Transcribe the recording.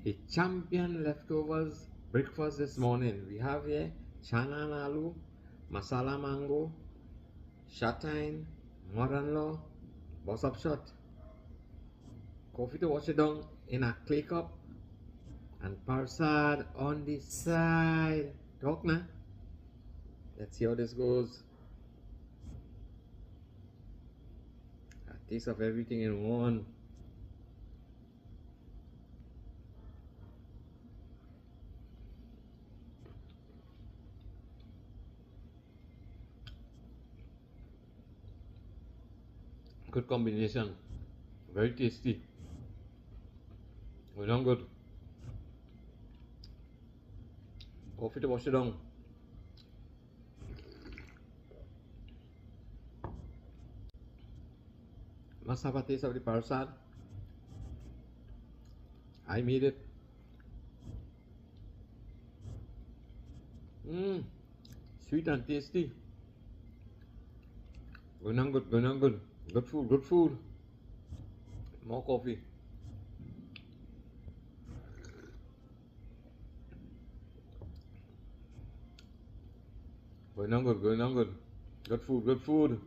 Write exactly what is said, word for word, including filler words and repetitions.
The champion leftovers breakfast this morning. We have here chana and aloo, masala mango, shatain, moranlo, bosop shot. Coffee to wash it down in a clay cup and parsad on the side. Tokna. Let's see how this goes. A taste of everything in one. Good combination. Very tasty. Well, good. Coffee to wash it down. Must have a taste of the parsad. I made it. Mm, sweet and tasty. Good and good, good and good. Good food, good food. More coffee. Good and good, good and good. Good food, good food.